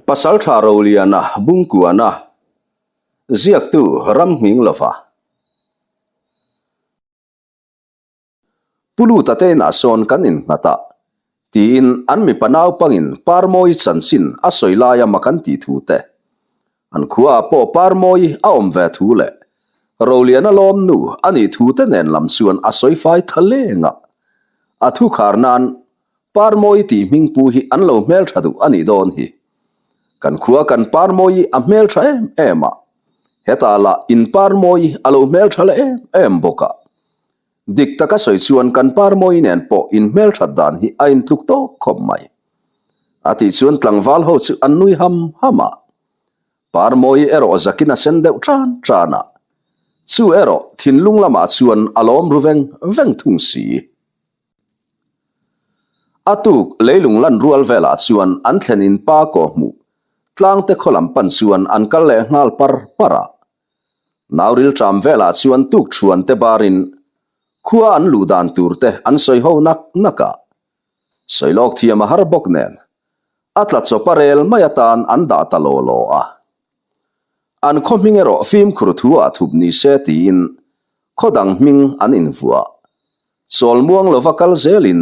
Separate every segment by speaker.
Speaker 1: Pasaltha Roliana Bungkuana, Ziaktu Ramnghinglova. Pu Luta te inah sawn kan innghat a, tiin an mipa naupangin Parmawi chanchin a sawi laia mak an tih thu te, an khuaah pawh Parmawi a awm ve thu leh Roliana lawm nu a nih thu te nen lam chuan a sawi fai tha leng a. A thu khar nan Parmawi tih hming pu hi an lo hmeltha duh a nih dawn hi. Kan khua kan Parmawi a hmeltha em em a, hetah lah in Parmawi a lo hmeltha leh em em bawk a. Dik taka sawi chuan kan Parmawi nen pawh in hmelthat dan hi a intluk tawk khawp mai. A tih chuan tlangval ho chu an nui ham ham a. Parmawi erawh zakin a sen deuh tan tan a. Chu erawh thinlung lamah chuan a lawm ru veng veng thung si. A tuk leilung lan rual velah chuan an thlen in pa kaw hmuh tlangte khaw lam pan chuan an kal leh nghal par par a. Nauril ṭam velah chuan tuk ṭhuan te barin khua an luh dan tur te an sawi ho nak nak a. Sawi lawk thiam a har bawk nen a tla chawp a rel mai atan an dah ta law law a. An khaw hming erawh fimkhur thu ah thup ni se tiin khaw dang hming an invuah. Chawl muang lova kal zelin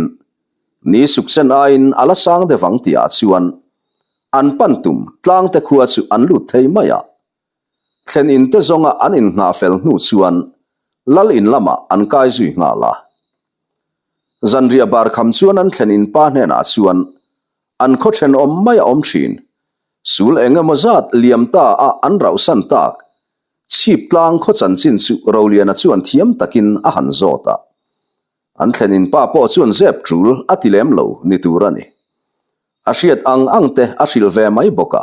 Speaker 1: ni sukchen aiin a la sang deuh ang tihah chuan an pan tum tlangte khua chu an lut thei mai a. Thlen in te zawnga an inngah fel hnu chuan lal in lamah an kai zui nghal a. Zanriah bar kham chuan an thlen in pa hnenah chuan an khaw thenawm mai a awm thin. Sul eng emaw zat liam ta a an rauhsan tak Chhip tlang khaw chanchin chu Roliana chuan thiam takin a han zawt a. An thlen in pa pawh chuan zep tul a ti lem lo ni tur a ni. A hriat ang ang te a hrilh ve mai bawk a.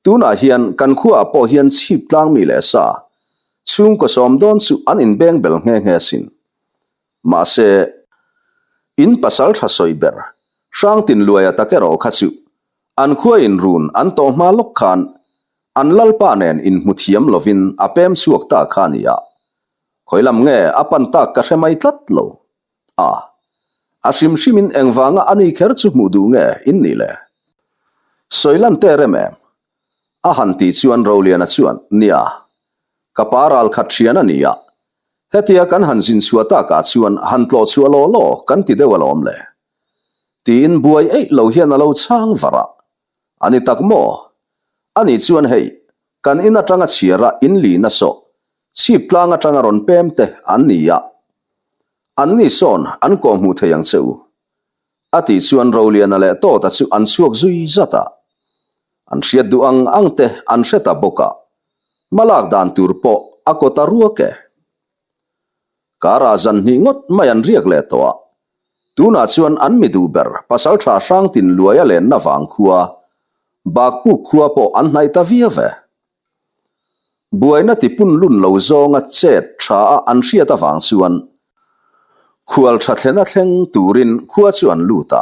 Speaker 1: Tunah hian kan khuaah pawh hian chhip tlang mi leh sa chhungkaw sawm dawn chu an inbeng bel nghe nghe asin. Mahse, in pasal tha sawi ber Hrangtinluaia tak erawh kha chu an khua inrun an tawh hma lawk khan An lalpa nen inhmu thiam lovin a pem chhuak ta kha a ni a, khawi lam nge a pan tak ka hre mai tlat lo. A, a hrim hrimin engvanga a ni kher chu hmuh duh nge in nih le? Sawi lan te rem em? A han tih chuan Roliana chuan, Nia, ka pa ral khat thian a ni a, hetia kan han zin chhuah takah chuan han tlawh chhuah law law kan ti deuh alawm le. Tiin buai eih lo hian a lo chhang var a, A ni tak maw? A nih chuan hei, kan in atanga chhiara in lina sawh, chhip tlang atanga rawn pem te an ni a. An ni sawn an kawh hmuh thei ang che u. A tih chuan Roliana leh Tawta chu an chhuak zui zat a. An hriat duh ang ang te an hre ta bawk a, hmalak dan tur pawh a kaw ta ruak e. Karah zan hnih ngawt mai an riak leh tawh a, Tunah chuan an mi duh ber Pasaltha Hrangtin Luaia lenna vang khua, Bakpuk khua pawh an hnaih ta viau ve. Buaina ti pun lun lo zawnga chet tha a an hriat avang chuan khual tha thlena thleng turin khua chu an lut a.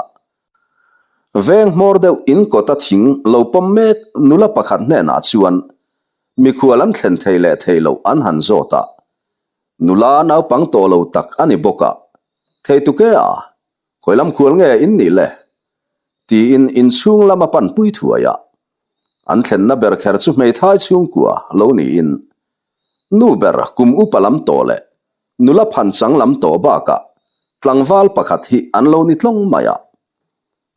Speaker 1: Veng hmawr deuh in kawta thing lo pawm mek nula pakhat hnenah chuan mikhual an thlen thei leh thei loh an han zawt a. Nula naupang tawh lo tak a ni bawk a, Thei tuk e a, khawi lam khual nge in nih le? Tiin inchhung lam a pan pui thuai a. An thlenna ber kher chu hmeithai chhungkua lo niin nu ber kum upa lam tawh leh nula phan chang lam tawh bakah tlangval pakhat hi an lo ni tlawng mai a.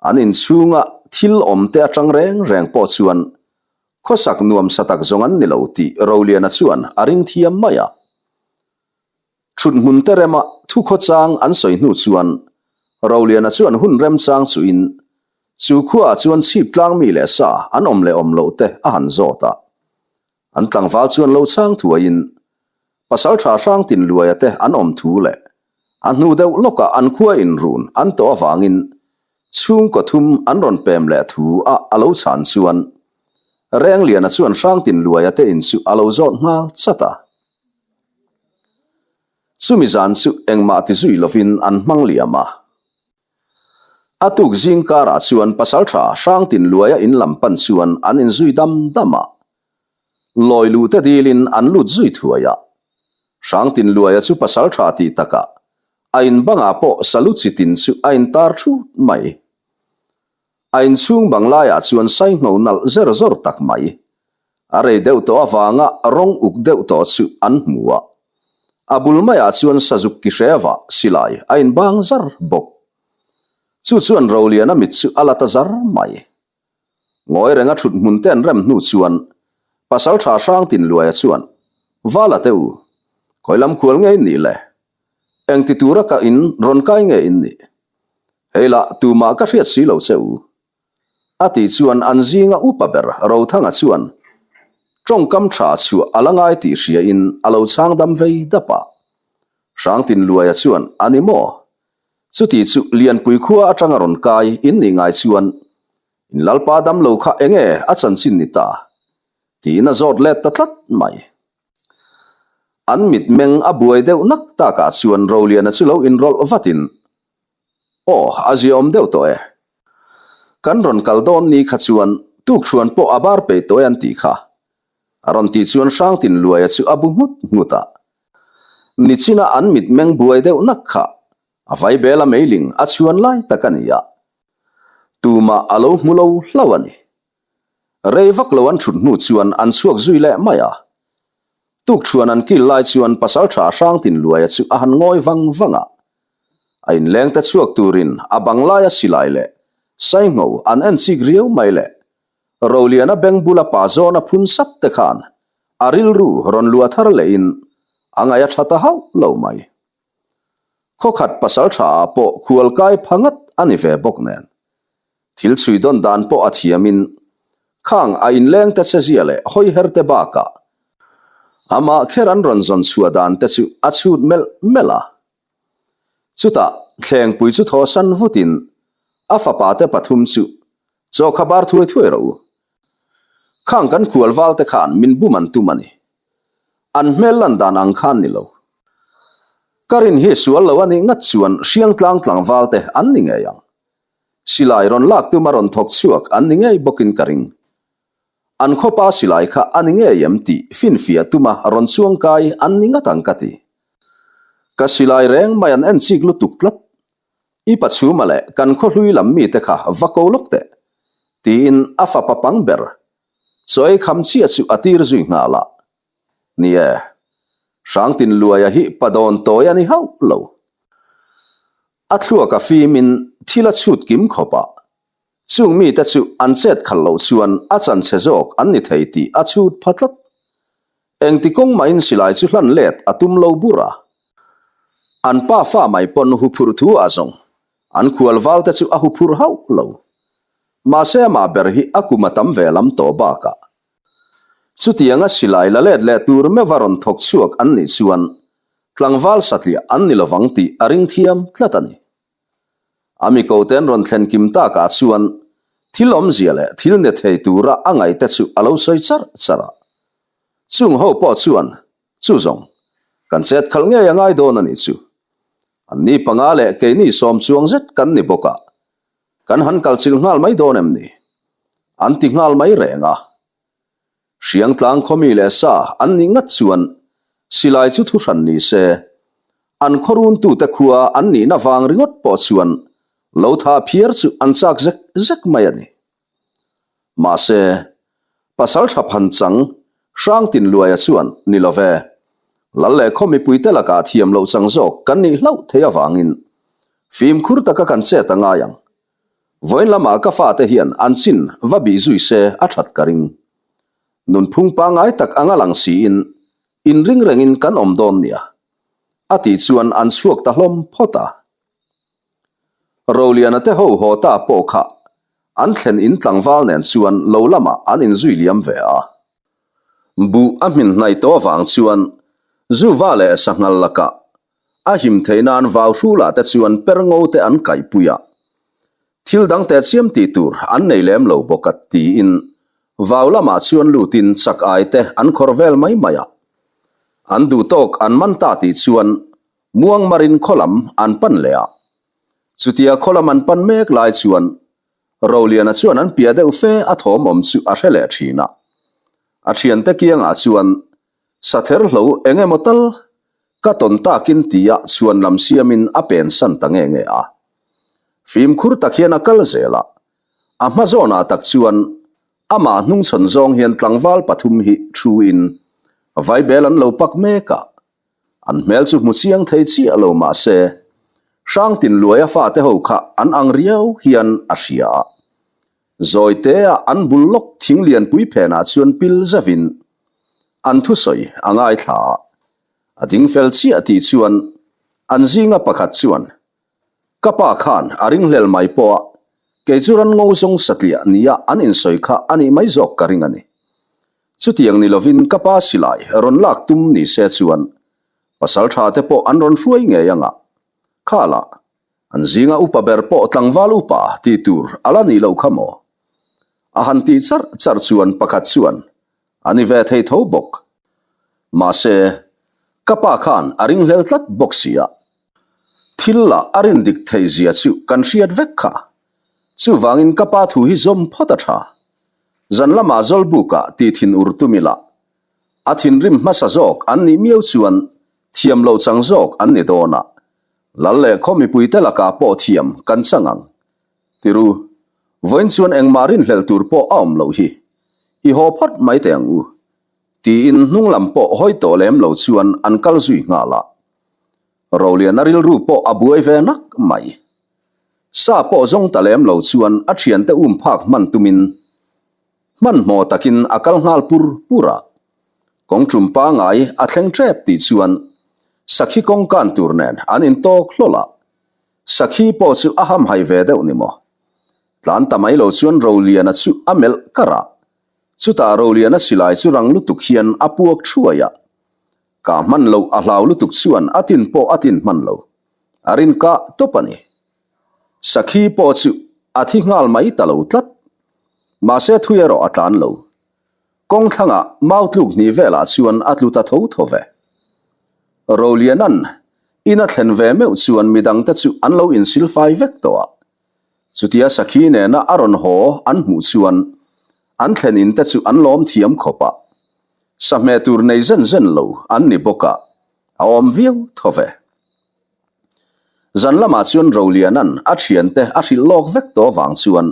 Speaker 1: An inchhunga thil awm te atang reng reng pawh chuan khawsak nuamsa tak zawng an ni lo tih Roliana chuan a ring thiam mai a. Thut hmun te rema thu khawchang an sawi hnu chuan Roliana chuan hun remchang chuhin chu khuaah chuan chhip tlang mi leh sa an awm leh awm loh te a han zawt a. An tlangval chuan lo chhang thuaiin Pasaltha Hrangtin Luaia te an awm thu leh a hnu deuh lawkah an khua inrun an tawh avangin chhungkaw thum an rawn pem leh thu a a lo chhan chuan Rengliana chuan Hrangtin Luaia te in chu a lo zawt nghal chat a. Chumi zan chu engmah ti zui lovin an hmang liam a. A tuk zing karah chuan pasaltha Hrangtin Luaia in lam pan chuan an inzui dam dam a. Lawi luh te dilin an lut zui thuai a. Hrangtin Luaia chu pasaltha tih takah a in bangah pawh salu chi tin chu a intar thut mai. A inchhung bang laiah chuan saingho nalh zer zawr tak mai, a rei deuh tawh avanga rawng uk deuh tawh chu an hmu a. A bul maiah chuan sazuk ki hreva silai a inbang zar bawk. Chu chuan Roliana mit chu a la ta zar mai. Ngawi renga thut hmun te an rem hnu chuan Pasaltha Hrangtinluaia chuan, Vala te u, khawi lam khual nge in nih le? Engti tura ka in rawn kai nge in nih? Hei lah tumah ka hriat si lo che u. A tih chuan an zinga upa ber Rothanga chuan tawngkam tha chhuah a la ngai tih hria in a lo chhang dam vei dap a. Hrangtinluaia chuan, A ni maw? Chuti chu Lianpui khua atanga rawn kai in nih ngai chuan in Lalpa dam lo kha enge a chanchin ni ta? Tiin a zawt let ta tlat mai. An mitmeng a buai deuh nak takah chuan Roliana chu lo inrawlh vatin, Aw, a ziaawm deuh tawh e. Kan rawn kal dawn ni kha chuan tukṭhuan pawh a bar peih tawh e an tih kha. A rawn tih chuan Hrangtinluaia chu a bu nghut nghut a. Nichina an mitmeng buai deuh nak kha a vaibel a meiling a chhuan lai tak a ni a. Tumah a lo hmu lo hlauh a ni. Rei vak lo an thut hnu chuan an chhuak zui leh mai a. Tukṭhuan an kil lai chuan Pasalṭha Hrangtinluaia chu a han ngawi vang vang a. A inleng te chhuak turin a bang laia silai leh saingho an en chik riau mai le. Roliana beng bula pa zawna phun sap te khan a rilru rawn luah thar lehin a ngaih a tha ta hauh lo mai. Khawkhat pasalṭha ah pawh khualkai pha ngat a ni ve bawk nen. Thil chhui dawn dan pawh a thiamin khang a inleng te chezia leh hawiher te bakah amah kher an rawn zawn chhuah dan te chu a chhut melh melh a. Chutah thlengpui chu thawhsan vutin a fapa te pathum chu chaw kha bar thuai thuai rawh u. Khang kan khual val te khan min bum an tum a ni. An hmel lan dan ang khan ni lo. Ka rin hi sual lo a nih ngat chuan Hriangtlang tlangval te an ni ngei ang. Silai rawn lak tum a rawn thawk chhuak an ni ngei bawkin ka ring. An khawpa silai kha a ni ngei em tih finfiah tuma rawn chuang kai an ni ngat ang ka ti. Ka silai reng mai an en chik lutuk tlat. I pachhuma leh kan khawhlui lam mite kha va ko lawk teh, tiin a fapa pang ber chaw ei kham chiah chu a tir zui nghal a. Ni e, Hrangtinluaia hi pa dawn tawi a ni hauh lo. A thluak a fimin thil a chhut kim khawp a, chung mite chu an chet khalh loh chuan a chanchhe zawk an ni thei tih a chhut pha tlat. Engti kawng mahin silai chu hlan let a tum lo bur a. An pa fa mai pawn huphurh thu ah zawng an khual val te chu a huphurh hauh lo. Mahse amah ber hi a kum a tam ve lam tawh bakah chutianga silai la let leh tur meuh a rawn thawk chhuak an nih chuan tlangval satliah an ni lovang tih a ring thiam tlat a ni. A mi ko te an rawn thlen kim takah chuan thil awmzia leh thil ne thei tura a ngaihte chu a lo sawi char char a. Chung ho pawh chuan chu zawng kan chet khalh ngei a ngai dawn a nih chu. Anni panga leh keini sawm chuang zet kan ni bawk a, kan han kal chilh nghal mai dawn em ni? An ti nghal mai reng a. Hriangtlang khawmi leh sa an nih ngat chuan silai chu thuhran ni se, an khawruntute khua an nihna vang ringawt pawh chuan lo tha phiar chu an chak zek zek mai a ni. Mahse, Pasaltha Phanchang Hrangtinluaia chuan ni lo ve, Lal leh khaw mipuite lakah thiam loh chang zawk kan nih hlauh thei avangin fimkhur taka kan chet a ngai ang. Vawiin lamah ka fate hian an chin va bih zui se a that ka ring. Nunphung pangngai tak anga lang siin inring rengin kan awm dawn nia. A tih chuan an chhuak ta hlawm phawt a. Roliana te ho haw ta pawh kha an thlen in tlangval nen chuan lo lamah an inzui liam ve a. Buh a hmin hnaih tawh avang chuan Zuva leh Sanghal lakah A him theih nan vau hrulah te chuan per ngo te an kaihpui a, thil dang teh chiam tih tur an nei lem lo bawk a tiin vau lamah chuan lutin chak ai te an khawr vel mai mai a. An duh tawk an man ta tih chuan muangmarin khaw lam an pan leh a. Chutia khaw lam an pan mek lai chuan Roliana chuan an piah deuh fe a thawm awm chu a hre leh thin a. A thiante kiangah chuan sather hlo eng emaw tal Ka tawn takin tia chhuan lam siamin a pensan ta nge nge a. Fimkhur tak hian a kal zel a. A hma zawnah tak chuan amah hnungchhawn zawng hian tlangval pathum hi thuin vaibel an lo pak mek a. An hmel chu hmu chiang thei chiah lo mah se, Hrangtinluaia fate ho kha an ang riau hian a hria a. Zawitea an bul lawk thing lianpui phenah chuan pil zevin an thusawi a ngaithla a. A ding fel chiah tih chuan an zinga pakhat chuan, Ka pa khan a ringhlel mai pawh a, kei chu ran ngo zawng satliah nia an insawi kha a nih mai zawk ka ring a ni. Chutiang ni lovin ka pa silai rawn lak tum ni se chuan pasal tha te pawh an rawn hruai ngei ang a. Khalah, an zinga upa ber pawh tlangval upa tih tur a la nih loh kha maw? A han tih charh charh chuan pakhat chuan a ni ve thei tho bawk. Mahse, ka pa khan a ringhlel tlat bawk si a. Thil lah a rin dik thei zia chu kan hriat vek kha. Chuvangin ka pa thu hi zawm phawt a tha. Zan lamah Zawlbukah tih thin ur tum ila, a thinrim hmasa zawk an nih miau chuan thiam loh chang zawk an ni dawn a, Lal leh khaw mipuite lakah pawh thiam kan chang ang. Tiru, vawiin chuan engmah rinhlelh tur pawh a awm loh hi. I haw phawt mai teh ang u. Tiin hnung lam pawh hawi tawh lem lo chuan an kal zui nghal a. Roliana rilru pawh a buai ve nak mai. Sa pawh zawng ta lem lo chuan a thiante um phak hman tumin hmanhmawh takin a kal nghal pur pur a. Kawng tum pangai a thleng tep tih chuan sakhi kawng kan tur nen an intawk hlawl a. Sakhi pawh chu a hamhaih ve deuh ni maw? Tlan ta mai lo chuan Roliana chu a melh kar a. Chutah Roliana silai chu rang lutuk hian a puak thuai a. Kah hman loh a hlau lutuk chuan a tin pawh a tin hman lo. A rin kah tawp a ni. Sakhi pawh chu a thi nghal mai ta lo tlat. Mahse thui erawh a tlan lo. Kawng thlangah mau tluk hnih velah chuan a tlu ta tho tho ve. Rolianan in a thlen ve meuh chuan midangte chu an lo insilfai vek tawh a. Chutia Sakhi nena a rawn haw an hmuh chuan an thlen in te chu an lawm thiam khawp a. Sahmeh tur nei zen zen lo an ni bawk a, a awm viau tho ve. Zan lamah chuan Rolianan a thiante a hrilh lawk vek tawh avang chuan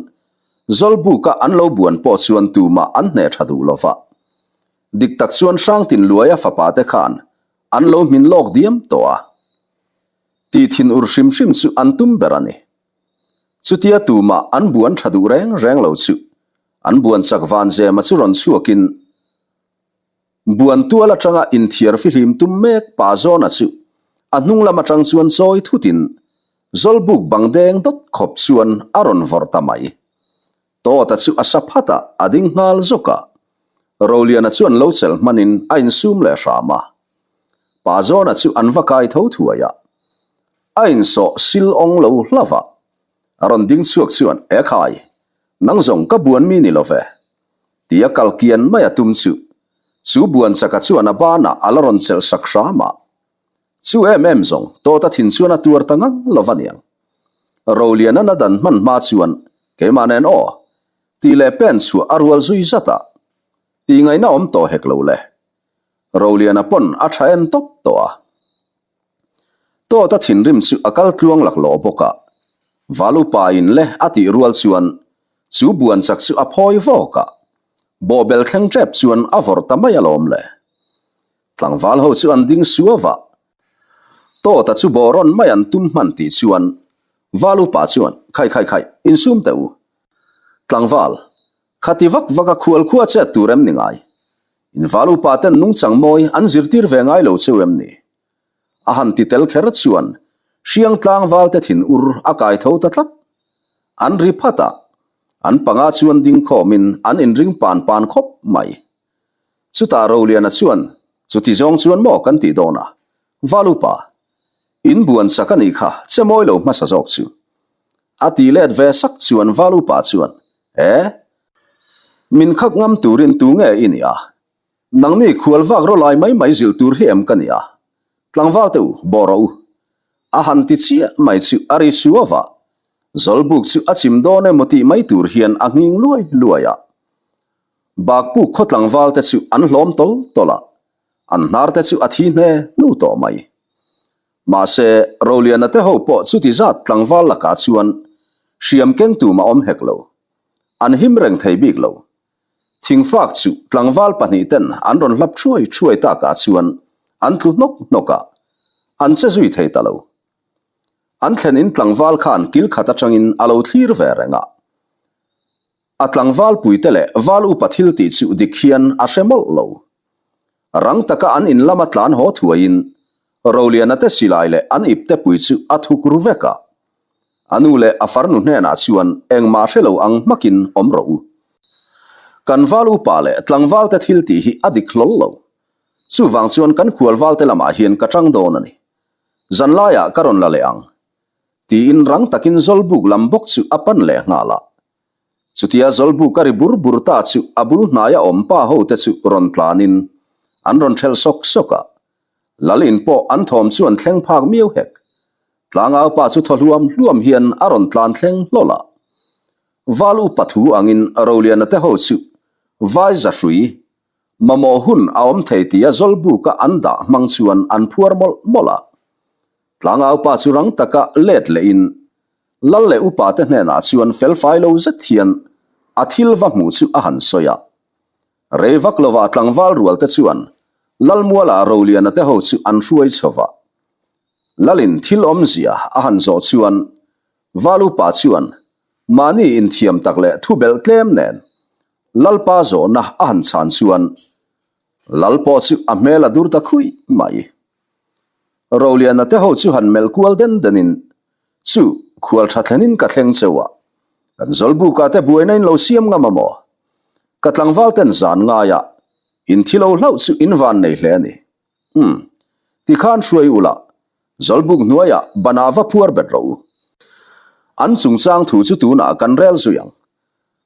Speaker 1: Zawlbuka an lo buan pawh chuan tumah an hneh tha duh lo va. Dik tak chuan Hrangtinluaia fapa te khan an lo hmin lawk diam tawh a. Tih thin ur hrim hrim chu an tum ber a ni. Chutia tumah an buan tha duh reng reng lo chu an buan chak van zema chu rawn chhuakin Buan tual atanga inthiar fihlim tum mek pa zawna chu a hnung lam atang chuan chawi thutin Zawlbuk bang deng dawt khawp chuan a rawn vawrh ta mai. Tawta chu a sa phat a, a ding nghal zawk a. Roliana chuan lo chelh hmanin a insum leh hram a. Pa zawna chu an va kai tho thuai a. A insawh sil awng lo hlauh a. A rawn ding chhuak chuan, Ekhai, nang zawng ka buan mi ni lo ve. Tia kal kian mai a tum chu, chu buan chaka chuan a banah a la rawn chelh sak hram a. Chu em em zawng Tawta thin chuan a tuar ta ngang lo va niang. Roliana na dan hman hma chuan keimah nen aw, tih leh pen chhuah a rual zui zat a. Tih ngaihna awm tawh hek lo le. Roliana pawn a tha en tawp tawh a. Tawta thinrim chu a kal tluang laklawh bawk a, Valupa in le a tih rual chuan chu buan chak chu a phawi vawk a, bawhbel thleng tep chuan a vawrh ta mai alawm le. Tlangval ho chu an ding suau a, Tawta chu bawh rawn mai an tum hman tih chuan Valupa chuan Khai khai khai, insum teh u. Tlangval, khati vak vak a khual khua chet tur em ni ngai? In val upa ten nungchang mawi an zirtir ve ngai lo cheu em ni? A han ti tel kher chuan hriang tlangval te thin ur a kai tho ta tlat. An ri phat a, an panga chuan ding khawmin an inring pan pan khawp mai. Chutah Roliana chuan, Chuti zawng chuan maw kan tih dawn a? Val upa, in buan chak a nih kha, che mawi lo hmasa zawk chu. A ti let ve sak chuan val upa chuan, E! Min khak ngam turin tu nge i nih a? Nangni khual vak rawh lai mai mai zilh tur hi em ka nih a? Tlangval te u, bawh rawh u. A han ti chiah mai chu a ri suau a, Zawlbuk chu a chim dawn emaw tih mai tur hian a nghing luai luai a. Bakpuk khaw tlangval te chu an hlawm tawl tawl a, an hnar te chu a thi hne hnu tawh mai. Mahse, Roliana te ho pawh chuti zat tlangval lakah chuan hriam keng tum a awm hek lo. An him reng thei bik lo. Thingfak chu tlangval pahnihten an rawn hlap thuai thuai takah chuan an tlu hnawk hnawk a, an che zui thei ta lo. An thlen in tlangval khan kil khat atangin a lo thlir ve reng a. A tlangval puite leh val upa thil tih chu dik hian a hre mawlh lo. Rang taka an in lama tlan haw thuaiin Roliana te silai leh an ipte pui chu a thuk ru vek a. A nu leh a farnu hnenah chuan engmah hre lo ang hmakin awm rawh u. Kan val upa leh tlangval te thil tih hi a dik hlawl lo. Chuvang chuan kan khual val te lamah hian ka tang dawn a ni. Zanlaiah ka rawn la leh ang. Tiin rang takin Zawlbuk lam bawk chu a pan leh nghal a. Chutia Zawlbuk a ri bur bur ta chu a bul hnaia awm pa ho te chu rawn tlanin an rawn ṭhelh sawk sawk a. Lal in pawh an thawm chu an thleng phak miau hek. Tlangau pa chu thaw hluam hluam hian a rawn tlan thleng hlawl a. Val upa thu angin Roliana te ho chu vai zahrui mamawh hun a awm thei tia Zawlbuka an dah hmang chuan an phuar mawlh mawlh a. Tlangau pa chu rang taka let lehin Lal leh upa te hnenah chuan felfai lo zet hian a thil va hmuh chu a han sawi a. Rei vak lovah tlangval rual te chuan Lalmuala Roliana te ho chu an hruai chho va. Lalin thil awmzia a han zawh chuan Val upa chuan mahni inthiam tak leh thu belh tlem nen Lalpa zawhna a han chhan chuan Lal pawh chu a hmel a dur ta khuih mai. Roliana te ho chu han melh kual den denin, Chu, khual tha thlenin ka thleng cheu a, kan Zawlbuka te buaina in lo siam ngam a maw? Ka tlangval ten zan ngaia in thi lo hlauh chu in van nei hle a ni. Umm, tikhan hruai ula, Zawlbuk hnuaiah banah va phuar bet rawh u. An chungchang thu chu tunah kan rel zui ang.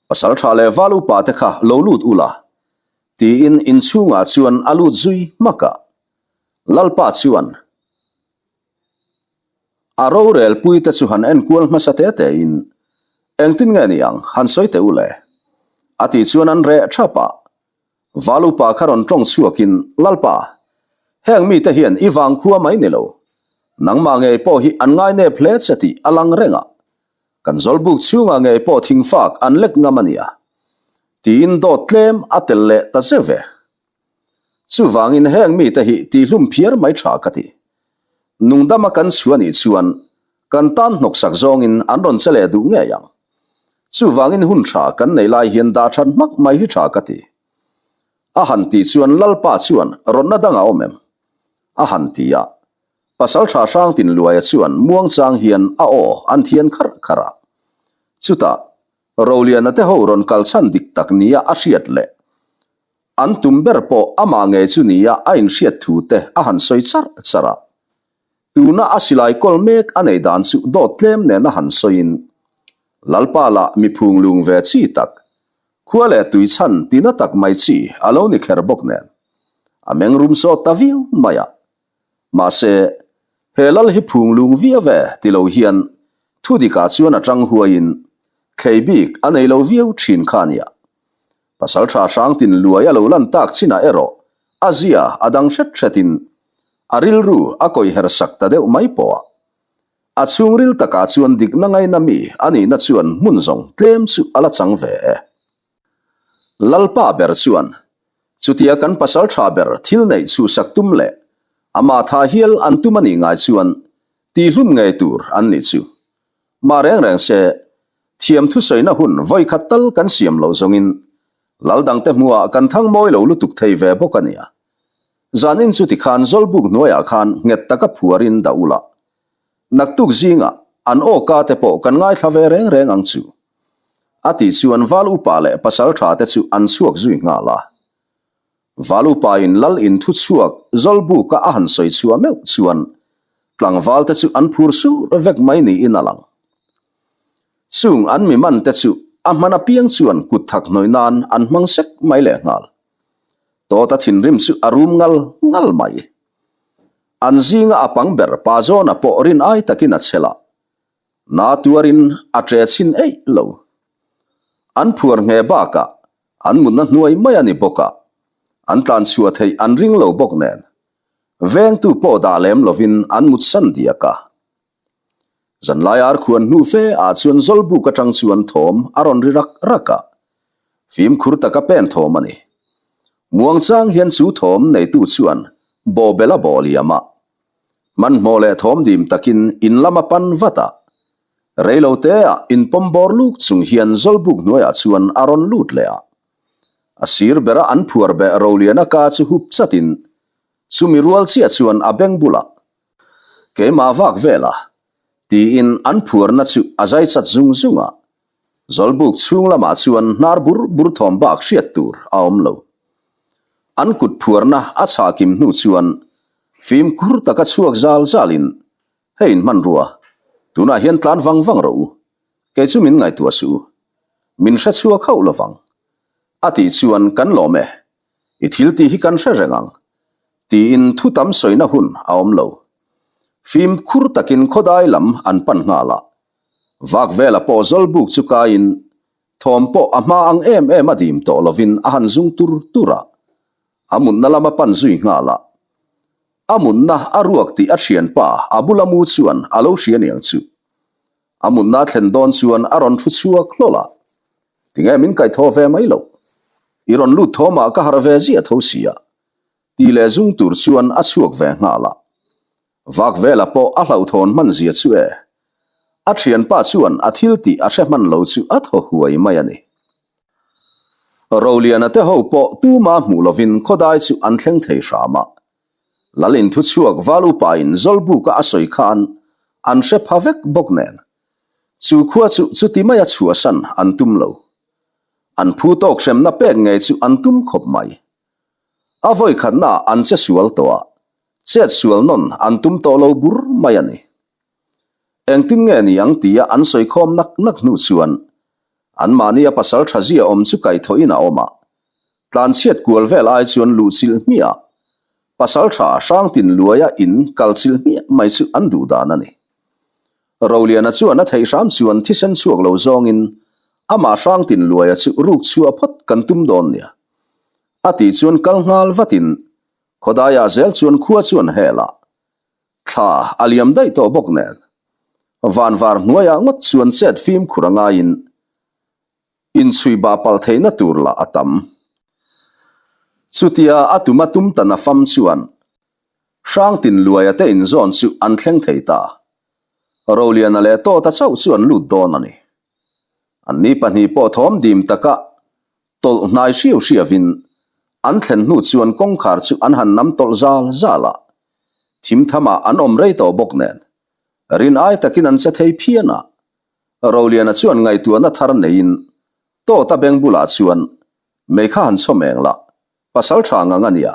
Speaker 1: Pasal tha leh val upa te kha lo lut ula, tiin inchhungah chuan a lut zui hmak a. Lalpa chuan a rorel puite chu han enkual hmasa te tein, Engtin nge ni ang, han sawi teh u le? A tih chuan an reh thap a. Val upa kha rawn tawng chhuakin, Lalpa, heng mite hian i vangkhua mai ni lo, nangmah ngei pawh hi an ngainep hle che tih a lang reng a. Kan zawlbuk chhungah ngei pawh thingfak an lek ngam a nia, tiin dawt tlem a tel leh ta zeuh ve. Chuvangin heng mite hi tihlum phiar mai tha ka ti. Nungdama kan chhu a nih chuan kan tan hnawksak zawngin an rawn che leh duh ngei ang. Chuvangin hun tha kan nei lai hian dah that hmak mai hi tha ka ti. A han tih chuan Lalpa chuan rawtna dang a awm em? A han ti a. Pasaltha Hrangtinluaia chuan muangchang hian a aw an thian kharh kharh a. Chutah Roliana te ho rawn kal chhan dik tak nia a hriat leh An tum ber pawh amah ngei chu nia a inhriat thu te a han sawi charh charh a. Tuna a silai kawl mek a nei dan chu dawt tlem nen a han sawiin, Lalpa lah mi phung lung ve chi tak, khua leh tui chhan tina tak mai chi a lo ni kher bawk nen, a meng rum sawt ta viau mai a. Mahse, he lal hi phung lung viau e ti lo hian thu dikah chuan a tang huaiin thlei bik a nei lo viau thin kha a nia. Pasal tha hrangtin luai a lo lan tak chinah erawh a zia a dang hret hretin a rilru a kawih her sak ta deuh mai pawh a. A chhungril takah chuan dikna ngaina mi a nihna chuan hmun zawng tlem chu a la chang ve e. Lalpa ber chuan chutia kan pasal tha ber thil neih chhuhsak tum leh amah tha hial an tum a nih ngai chuan tihlum ngei tur an nih chu. Mah reng reng se, thiam thusawiina hun vawikhat tal kan siam loh zawngin lal dangte hmuhah kan thang mawi lo lutuk thei ve bawk a nia. Zanin chu tikhan Zawlbuk hnuaiah khan nghet taka phuarin dah ula. Naktuk zingah an awka te pawh kan ngaithla ve reng reng ang chu. A tih chuan Val upa leh pasal tha te chu an chhuak zui nghal a. Val upain lal in thu chhuak Zawlbuka a han sawi chhuah meuh chuan tlangval te chu an phur sur vek mai niin a lang. Chung an mi man te chu a hman apiang chuan kut thak hnawih nan an hmang sek mai leh nghal. Tawta thinrim chu a rum ngal ngal mai. An zinga a pang ber pa zawna pawh rin ai takin a chhel a, na tuarin a ṭe chhin eih lo. An phuar nghe bakah An mutna hnuai mai a ni bawk a, an tlan chhuah theih an ring lo bawk nen, vengtu pawh dah lem lovin an mutsan diak a. Zanlai ar khuan hnu fe ah chuan Zawlbuk atang chuan thawm a rawn ri rak rak a. Fimkhur taka pen thawm a ni. Muangchang hian chu thawm neitu chuan bawhbel a bawh liam a. Hmanhmawh leh thawm dim takin in lam a pan vat a. Reilo te ah inpawm bawr luk chung hian Zawlbuk hnuaiah chuan a rawn lut leh a. A sir bera an phuar beh Roliana ka chu hup chatin chumi rual chiah chuan a beng bulah Keimah vak vela, tiin an phuarna chu a zai chat zung zung a. Zawlbuk chhung lamah chuan hnar bur bur thawm bak hriat tur a awm lo. An kut phuarna a chhah kim hnu chuan fimkhur taka chhuak zal zalin, Hei in hmanrua, tunah hian tlan vang vang rawh u, kei chu min ngaihtuah suh u, min hre chhuak hauh lovang, a tih chuan kan lawm e. I thil tih hi kan hre reng ang, tiin thu tam sawina hun a awm lo. Fimkhur takin khawdai lam an pan nghal a. Vak vela pawh Zawlbuk chu kaiin thawm pawh a hma ang em em a dim tawh lovin a han zung tur tur a. A mutna lam a pan zui nghal a. A mutna a ruak tih a thianpa a bula mu chuan a lo hria niang chu. A mutna thlen dawn chuan a rawn thu chhuak hlawl a. Tinge min kaihthawh ve mai loh? I rawn lut thawmah ka harh ve ziah tho sia, tih leh zung tur chuan a chhuak ve nghal a. Vak vela pawh a hlauhthawn hman zia chu e. A thianpa chuan a thil tih a hre hman lo chu a thaw huai mai a ni. Roliana te ho pawh tuma hmuh lovin khawdai chu an thleng thei hram a. Lal inthu chhuak val upain Zawlbuka a sawi khan an hre pha vek bawk nen. Chu khua chu chuti maia chhuahsan an tum lo. An phu tawk hremna pek ngei chu an tum khawp mai. A vawi khatnaah an che sual tawh a, chet sual nawn an tum tawh lo bur mai a ni. Engtin nge ni ang tia an sawi khawm nak nak hnu chuan anmahni a pasal tha zia awm chu kaihthawhin a awm a, tlanchhiat kual vel ai chuan luhchilh hmiah pasal tha Hrangtin luaia in kalchilh hmiah mai chu an duh dan a ni. Roliana chuan a theih hram chuan thisen chhuak lo zawngin amah Hrangtin luaia chu ruk chhuah phawt kan tum dawn nia. A tih chuan kal nghal vatin khawdaiah zel chuan khua chuan hel a thla a liam daih tawh bawk nen vanvar hnuaiah ngawt chuan chet fimkhur a ngaiin inchhui bah palh theihna tur lah a tam. Chutia a tuma tum ta na fam chuan Hrangtin luaia te inzawn chu an thleng thei ta. Roliana leh Tawta chauh chu an lut dawn a ni. Anni pahnih pawh thawm dim taka tawlh hnai hriau hriauin an thlen hnu chuan kawngkhar chu an han nam tawlh zal zal a. Thim thamah an awm rei tawh bawk nen rin ai takin an che thei phian a. Roliana chuan ngaihtuahna thar neiin Tawta beng bulah chuan mei kha han chhawm eng la, Pasal tha ngang a nia.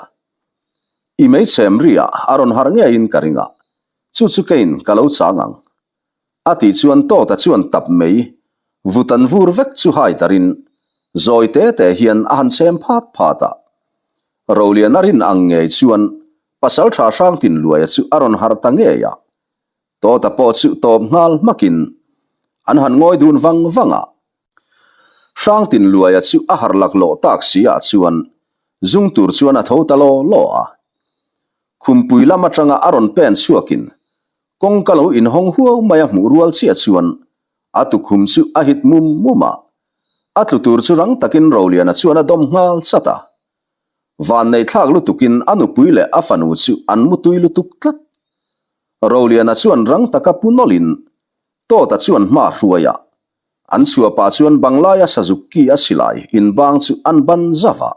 Speaker 1: I mei chhem ri ah a rawn harh ngeiin ka ring a, chu chu keiin ka lo chang ang. A tih chuan Tawta chuan tap mei vut an vur vek chu hai tarin zawi te te hian a han chhem phat phat a. Roliana rin ang ngei chuan Pasal tha Hrangtin Luaia chu a rawn harh ta ngei a. Tawta pawh chu tawp nghal hmakin an han ngawi dun vang vang a. Hrangtin Luaia chu a harh laklawh tak si ah chuan zung tur chuan a tho ta law law a. Khumpui lam atanga a rawn pen chhuakin kawngka lo inhawng huau mai a hmuh rual chiah chuan a tukhum chu a hit mum mum a. A tlu tur chu rang takin Roliana chuan a dawm nghal chat a. Vanneihthlak lutukin a nupui leh a fanu chu an mutui lutuk tlat. Roliana chuan rang taka pu nawlhin Tawta chuan hma hruai a, an chhuah pah chuan Banglaia sazuk ki a silai inbang chu an ban zauh a.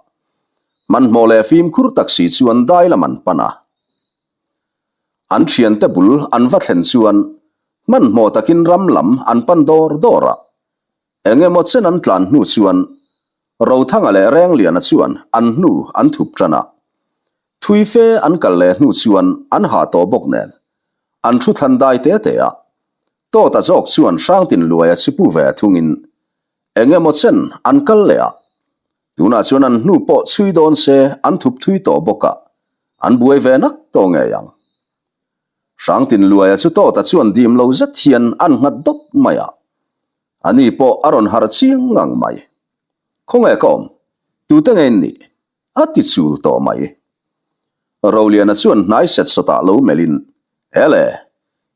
Speaker 1: Hmanhmawh leh fimkhur tak si chuan dai lam an pan a. An thiante bul an va thlen chuan hmanhmawh takin ram lam an pan dawr dawr a. Eng emaw chen an tlan hnu chuan Rothanga leh Rengliana chuan an hnu an thup tan a. Thui fe an kal leh hnu chuan an hah tawh bawk nen an thu thlan dai te te a. Tawta zawk chuan Hrangtin Luaia chu pu ve thungin eng emaw chen an kal leh a. Tunah chuan an hnu pawh chhui dawn se an thup thui tawh bawk a, an buai ve nak tawh ngei ang. Hrangtin Luaia chu Tawta chuan dim lo zet hian an nghat dawt mai a. Ani pawh a rawn harh chiang ngang mai. Khawnge ka awm? Tute nge in nih? A ti chul tawh mai. Roliana chuan hnai set sawtah lo melhin, Ele!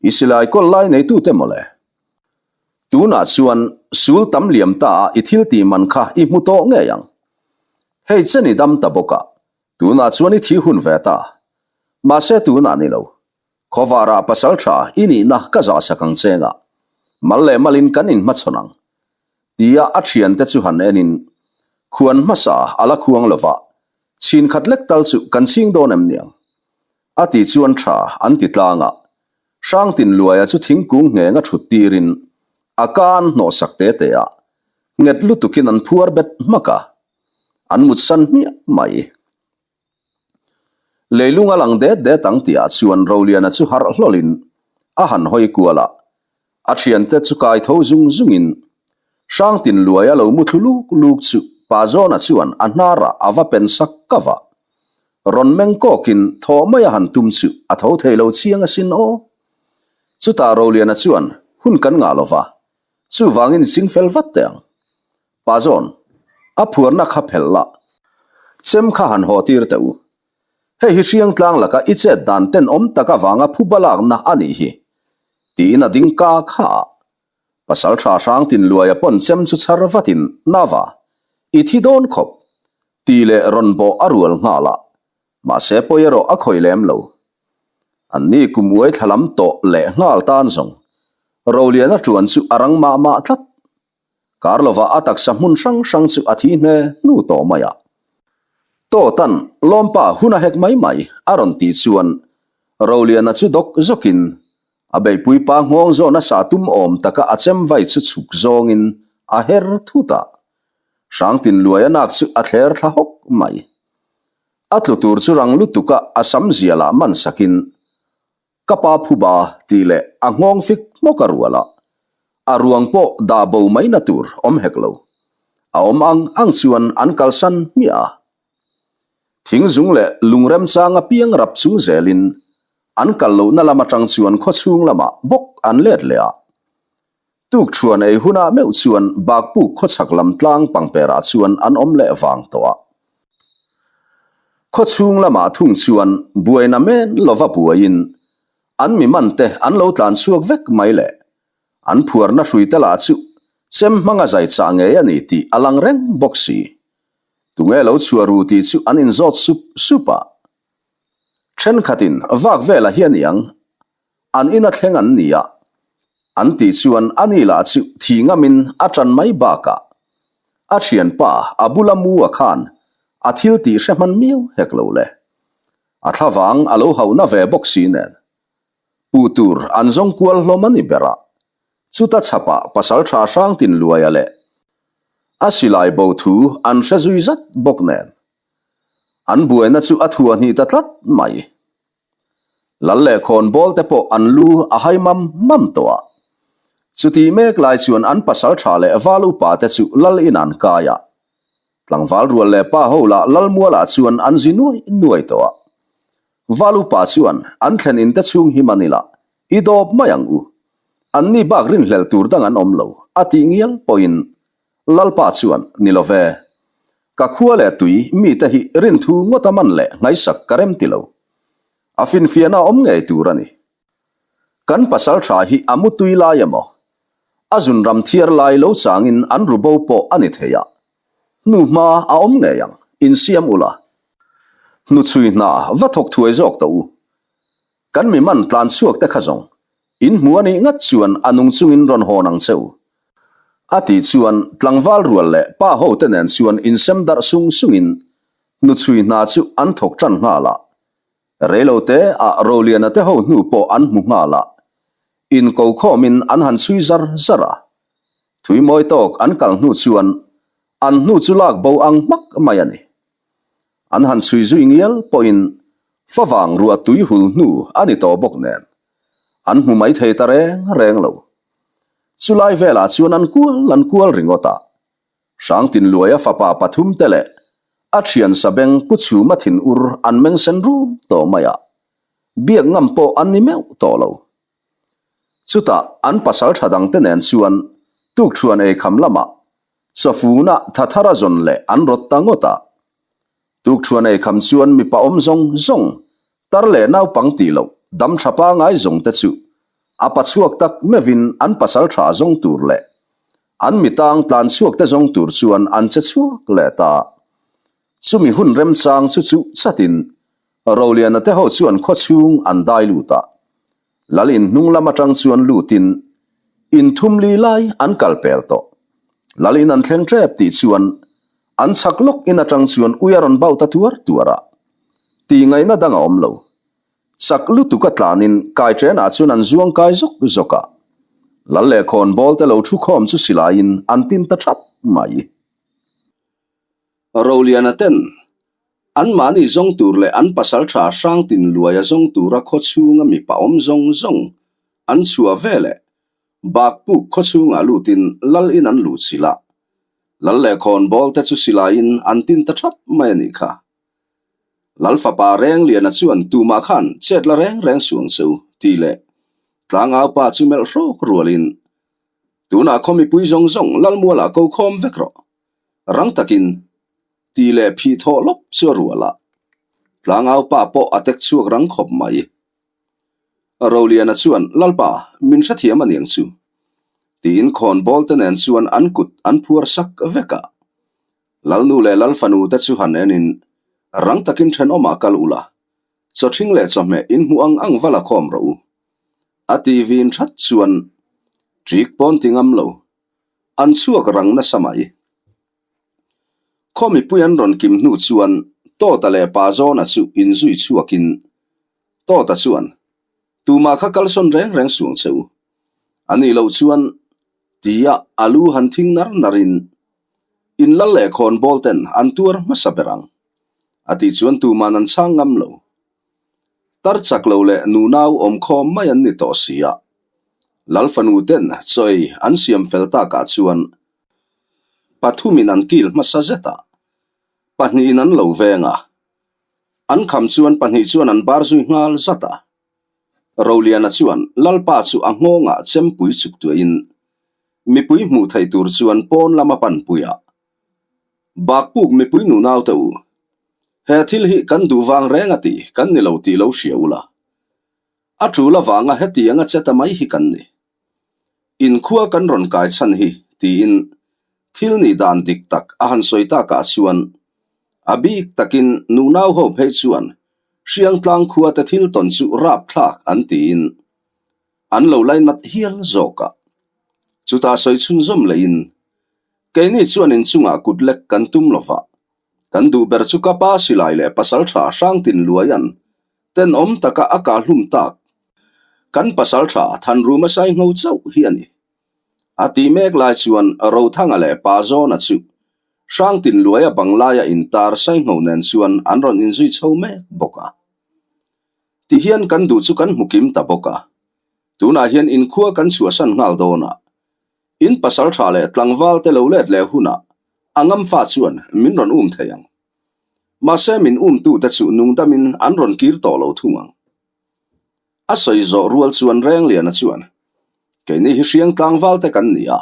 Speaker 1: I silai kawl lai neitute mawle. Tunah chuan sul tam liam ta a i thil tih man kha i hmu tawh ngei ang. Hei chen i dam ta bawk a, tunah chuan i thi hun ve ta. Mahse tunah ni lo. Khawvarah pasal tha i nihna ka zahsak ang che nga, mal leh malin kan inhmachhawn ang. Tia a thiante chu han enin, Khuan hmasa a la khuang lova, chhin khat lek tal chu kan chhing dawn em niang? A ti chuan tha an ti tlang a, Hrangtinluaia chu thingkung ngheng a thut tirin a ka an hnawhsak te te a, nghet lutukin an phuar bet hmak a, an mutsan hmiah mai. Leilung a lang det det ang tihah chuan Roliana chu harh hlawlin a han hawi kual a, a thiante chu kai tho zung zungin Hrangtinluaia lo mu thlu luk luk chu Pa Zawna chuan a hnarah a va pen sak kava. Rawn meng kawkin thawh mai a han tum chu a tho thei lo chiang asin aw. Chutah Roliana chuan hun kan ngah lova, chuvangin i chingfel vat teh ang. Pa Zawn, a phuarna kha phelh la, chem kha han haw tir teh u. Hei hi hriang tlang laka i chet dan tenawm tak avanga phuba lakna a nih hi, tiin a ding ka kha a. Pasal tha hrang tin luaia pawn chem chu chhar vatin, Nava, i thi dawn khawp, tih leh rawn bawh a rual nghal a, mahse pawi erawh a khawih lem lo. Anni kum uai thla lam tawh leh nghal tan zawng, Roliana ṭuan chu a rang mah mah tlat. Kar lovah a taksa hmun hrang hrang chu a thi hne hnu tawh mai a. Tawtan lawmpa hun a hek mai mai a rawn tih chuan Roliana chu dawk zawkin a beihpui pa nghawng zawhna sa tum awm taka a chem vai chu chhuk zawngin a her thut a. Hrangtinluaia nak chu a thler thla hawk mai. A tlu tur chu rang lutuka a sam zialah man sakin Ka pa phuba tih leh a nghawng fik hmawk a rual a, a ruang pawh dah bo mai na tur awm hek lo. A awm ang ang chuan an kalsan hmiah a. Thing zung leh lung remchang apiang rap chung zelin an kal lohna lam atang chuan khawchhung lamah bawk an let leh a. Tukṭhuan ei hunah meuh chuan Bakpuk khawchhak lam tlang pangperah chuan an awm leh vang tawh a. Khawchhung lamah thung chuan buaina men lova buaiin an mi mante an lo tlan chhuak vek mai le. An phuarna hruite lah chu chem hmanga zai chah ngei a ni tih a lang reng bawk si. Tunge lo chhuah ru tih chu an inzawt sup sup a. Ṭhenkhatin vak velah hian i ang An ina thleng an ni a, an tih chuan a ni lah chu thi ngamin a ṭan mai bakah a ṭhianpa a bula mu a khan a thil tih hre hman miau hek lo le. A thlavang a lo hauhna ve bawk si nen. Puh tur an zawng kual hlawm a ni ber a, chuta chhapah pasalṭha Hrangtinluaia leh a silai bo thu an hre zui zat bawk nen. An buaina chu a thuahnih ta tlat mai. Lal leh khawnbawl te pawh an lu a hai mam mam tawh a. Chutih mek lai chuan an pasal tha leh val upa te chu lal in an kai a. Tlangval rual leh pa ho lah lal mualah chuan an zi nuai nuai tawh a. Val upa chuan an thlen in te chhung hi man ila i dawp mai ang u. An ni bak rinhlel tur dang an awm lo a tih ngial pawhin Lalpa chuan ni lo ve. Ka khua leh tui mite hi rinthu ngawt a man leh ngaihsak ka rem ti lo. A finfiahna awm ngei tur a ni. Kan pasal tha hi a mutui lai emaw, a zunram thiar lai lo changin an ru bo pawh a ni thei a, hnuhma a awm ngei ang, insiam ula. Hnuchhui hna va thawk thuai zawk tawh u. Kan mi man tlan chhuak te kha zawng, in hmu a nih ngat chuan a nung chungin rawn hawn ang che u. A tih chuan tlangval rual leh pa ho te nen chuan insem darh sung sungin hnuchhui hna chu an thawk tan nghal a. Reilo te ah Roliana te ho hnu pawh an hmu nghal a, inko khawmin an han chhui zar zar a. Thui mawi tawk an kal hnu chuan an hnu chu lak bo ang hmak mai a ni. An han chhui zui ngial pawhin favang ruah tui hul hnu a ni tawh bawk nen an hmu mai thei ta reng reng lo. Chulai velah chuan an kual an kual ringawt a. Hrangtinluaia fapa pathumte leh a thian sabeng Pu Chhuma thinur an meng sen rum tawh mai a, biak ngam pawh an ni meuh tawh lo. Chutah an pasal tha dangte nen chuan tukṭhuan eikham lamah chawfuna thathara zawn leh an rawt ta ngawt a. Tukṭhuan eikham chuan mipa awm zawng zawng, tar leh naupang tih loh, dam tha pangai zawng te chu. A pachhuak tak meuhin an pasal tha zawng tur leh an mitang tlan chhuak te zawng tur chuan an che chhuak leh ta. Chumi hun remchang chu chuh chatin Roliana te ho chuan khawchhung an dai lut a. Lal in hnung lam atang chuan lutin in thum li lai an kal pel tawh. Lal in an thleng tep tih chuan an chhak lawk in atang chuan ui a rawn bau ta tuar tuar a. Tih ngaihna dang a awm lo. Chak lutuk a tlanin kai ṭenah chuan an zuang kai zawk zawk a. Lal leh khawnbawl te lo thu khawm chu silaiin an tin ta ṭhap mai. Roliana ten anmahni zawng tur leh an pasalṭha Hrangtin Luaia zawng tura khaw chhunga mipa awm zawng zawng an chhuah veleh Bakpuk khaw chhungah lutin lal in an luh chilh a. Lal leh khawnbawl te chu silaiin an tin ta ṭhap mai a nih kha. Lal fapa Rengliana chuan tumah khan chet la reng reng suang che u tih leh tlangau pa chu melh hrawk rualin tunah khaw mipui zawng zawng Lalmualah ko khawm vek rawh. Rang takin tih leh phih thawh lawp chu a rual a. Tlangau pa pawh a tek chhuak rang khawp mai. Roliana chuan Lalpa min hrethiam a niang chu tiin khawnbawl te nen chuan an kut an phuar sak vek a. Lalnu leh Lalfanu te chu han enin rang takin thenawmah kal ula, chawthing leh chawhmeh in hmuh ang ang va la khawm rawh u. A ti vin that chuan ṭik pawn ti ngam lo, an chhuak rang nasa mai. Khaw mipui an rawn kim hnu chuan Tawta leh Pazawna chu inzui chhuakin Tawta chuan, Tumah kha kalsawn reng reng suang che u. A nih loh chuan tia a lu han thing nar narin in lal leh khawnbawl ten an tuar hmasa ber ang. A tih chuan tuman an chhang ngam lo. Tar chak lo leh nunau awm khawm mai an ni tawh si a. Lal fanu ten chawi an siam fel takah chuan pathumin an kil hmasa zet a, pahnihin an lo veng a. An kham chuan pahnih chuan an bar zui nghal zat a. Roliana chuan Lalpa chu a nghawngah chempui chuk tuahin mipui hmuh theih tur chuan pawn lama panpui a. Bakpuk mipui nunau te u, he thil hi kan duh vang reng a ti kan ni lo tih lo hria ula. A tul avanga hetianga che ta mai hi kan ni. Inkhua kan rawn kai chhan hi tiin thil nih dan dik tak a han sawi takah chuan a bik takin nunau ho phei chuan Hriangtlang khua te thil tawn chu rapthlak an tiin an lo lainat hial zawk a. Chutah sawi chhunzawm lehin keini chuan inchungah kut lek kan tum lo va, kan duh ber chu ka pa silai leh pasaltha Hrangtin Luaian tenawm taka a kah hlum tak kan pasaltha Thanruma Saingho chauh hi a ni. A tih mek lai chuan Rothanga leh Pazawna chu Hrangtin Luaia banglaia intar Saingho nen chuan an rawn inzui chho mek bawk a. Tihian kan duh chu kan hmu kim ta bawk a. Tunah hian inkhua kan chhuahsan nghal dawn a. In pasaltha leh tlangval te lo let leh hunah a ngamfa chuan min rawn um thei ang. Mahse min umtute chu nungdamin an rawn kir tawh lo thung ang. A sawi zawh rual chuan Rengliana chuan, Keini hi hriang tlangval te kan ni a,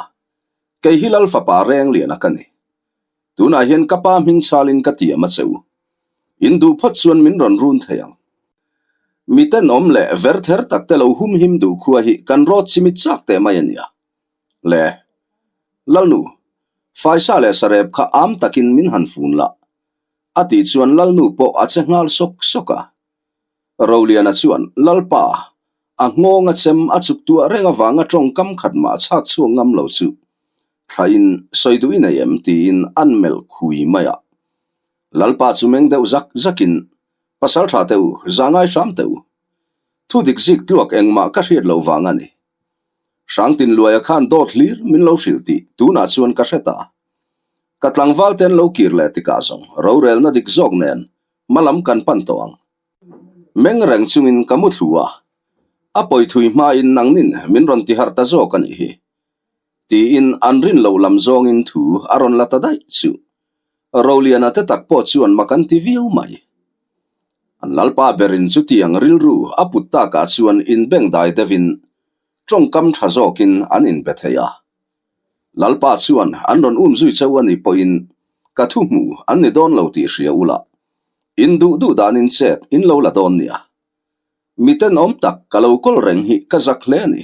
Speaker 1: kei hi Lal fapa Rengliana ka ni. Tunah hian ka pa hming chhalin ka tiam a che u. In duh phawt chuan min rawn run thei ang. Mi tenawm leh ver ther tak te lo humhim duh khua hi kan rawt chimit chak teh mai a nia. Le. Lalnu, Faisa leh Sarep kha am takin min han fun la. A tih chuan Lalnu pawh a che nghal sawk sawk a. Roliana chuan Lalpa, a nghawng a chem a chuk tuah reng avanga tawngkam khat mah chhak chhuak ngam lo chu thlain sawi duh i nei em tiin an melh khui mai a. Lalpa chu meng deuh zak zakin, Pasal tha teh u, za ngai hram teh u. Thu dik zik tluak engmah ka hriat loh vang a ni. Hrangtin Luaia khan dawt hlir min lo hrilh tih tunah chuan ka hre ta. Ka tlangval te an lo kir leh tikah zawng rorelna dik zawk nen hmalam kan pan tawh ang. Meng reng chungin ka mu thlu a, a pawi thui hmain nangnin min rawn ti harh ta zawk a nih hi. Tiin an rin loh lam zawngin thu a rawn la ta daih chu. Roliana te tak pawh chuan mak an ti viau mai. An lalpa berin chutiang rilru a put takah chuan inbengdai deuhin tawngkam tha zawkin an inbe thei a. Lalpa chuan an rawn um zui chauh a nih pawhin ka thu hmu an ni dawn lo tih hria ula, in duh duh danin chet in lo la dawn nia. Mi tenawm tak ka lo kawl reng hi ka zak hle a ni.